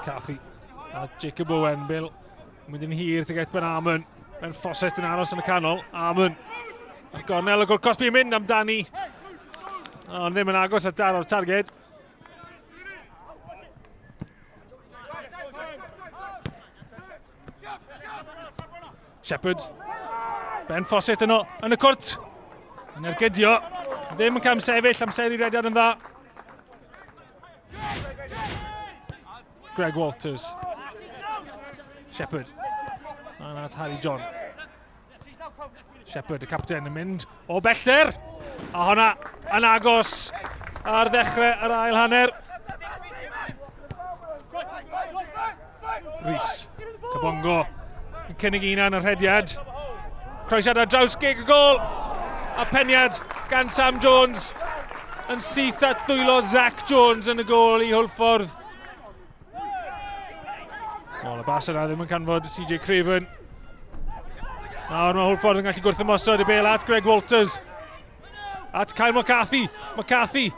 McCarthy a Jacob Owen. Bill yn mynd yn hir tuag at Ben Armon. Ben Fawcett yn aros yn y canol. Armon ar gornel y gol cosbi yn mynd amdani. Ond ddim yn agos at daro'r targed. Shepherd. Ben Fawcett yno yn y cwrt. Yn ergydio. Ddim yn cam sefyll, amseru rediad yn dda. Greg Walters. Shepherd. A nath Harry John. Shepherd, y capten, yn mynd o bellter. A honna yn agos ar ddechrau yr ail hanner. Rhys. Kabongo yn cynnig un yn y rhediad. Croesiad ar draws gig y gol. A peniad gan Sam Jones yn syth at ddwylo Zach Jones yn y gol i Hwlffordd. Wel, y bas yna ddim yn canfod CJ Craven. Nawr mae Hwlffordd yn gallu gwrthymosod y bel at Greg Walters. At Kyle McCarthy. McCarthy.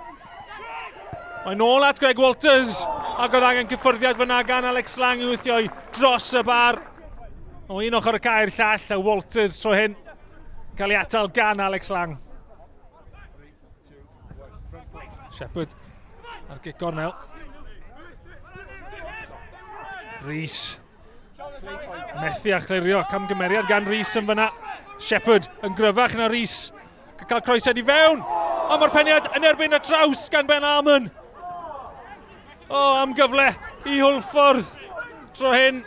Mae'n nôl at Greg Walters. Ac oedd angen cyffyrddiad fyna gan Alex Lang i wythio dros y bar. O un ochr y cair llall a Walters tro hyn. Cael ei atal gan Alex Lang. Shepard ar gic gornel. Rees. Methu a chlirio camgymeriad gan Rees yn fyna. Shepard yn gryfach na Rees. Cael croesiad i fewn. Ond mae'r peniad yn erbyn y traws gan Ben Armon. O, oh, am gyfle i Hwlffordd. Tro hyn.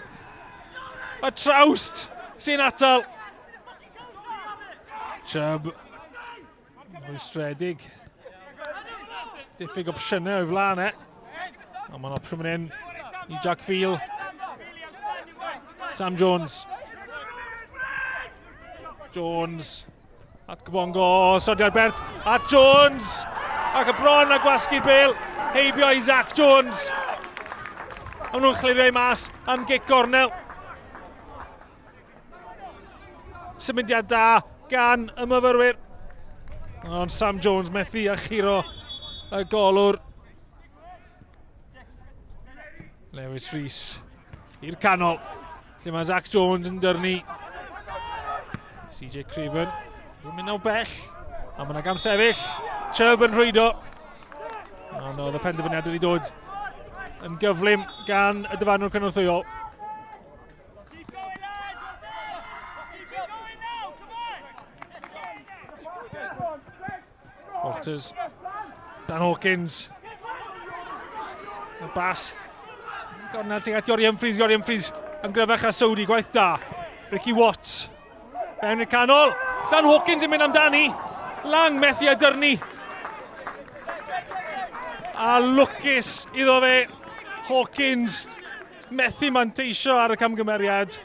Y trawst sy'n atal. Chubb. Rwystredig. Diffyg opsiynau o'i flaen e. Ond mae'n opsiwn fan hyn i Jack Feel. Sam Jones. Jones. At Gobongo. Sodiad Bert. At Jones. Ac y bron a gwasgu'r bel. Heibio i Zach Jones. Ond nhw'n chlirio i mas am gic gornel. Symudiad da gan y myfyrwyr. Ond Sam Jones methu a churo y golwr. Lewis Rees i'r canol. Lle mae Zach Jones yn dyrnu. CJ Craven ddim yn o bell. A mae yna gam sefyll. Chubb yn rhwydo. Ond oedd y penderfyniad wedi dod yn gyflym gan y dyfarnwr cynorthwyol. Walters. Dan Hawkins. Y bas. Gornel tuag at Iori Humphreys. Iori Humphreys yn gryfach a Saudi. Gwaith da. Ricky Watts. Fewn i'r canol. Dan Hawkins yn mynd amdani. Lang methu a dyrnu. A lwcus iddo fe. Hawkins methu manteisio ar y camgymeriad.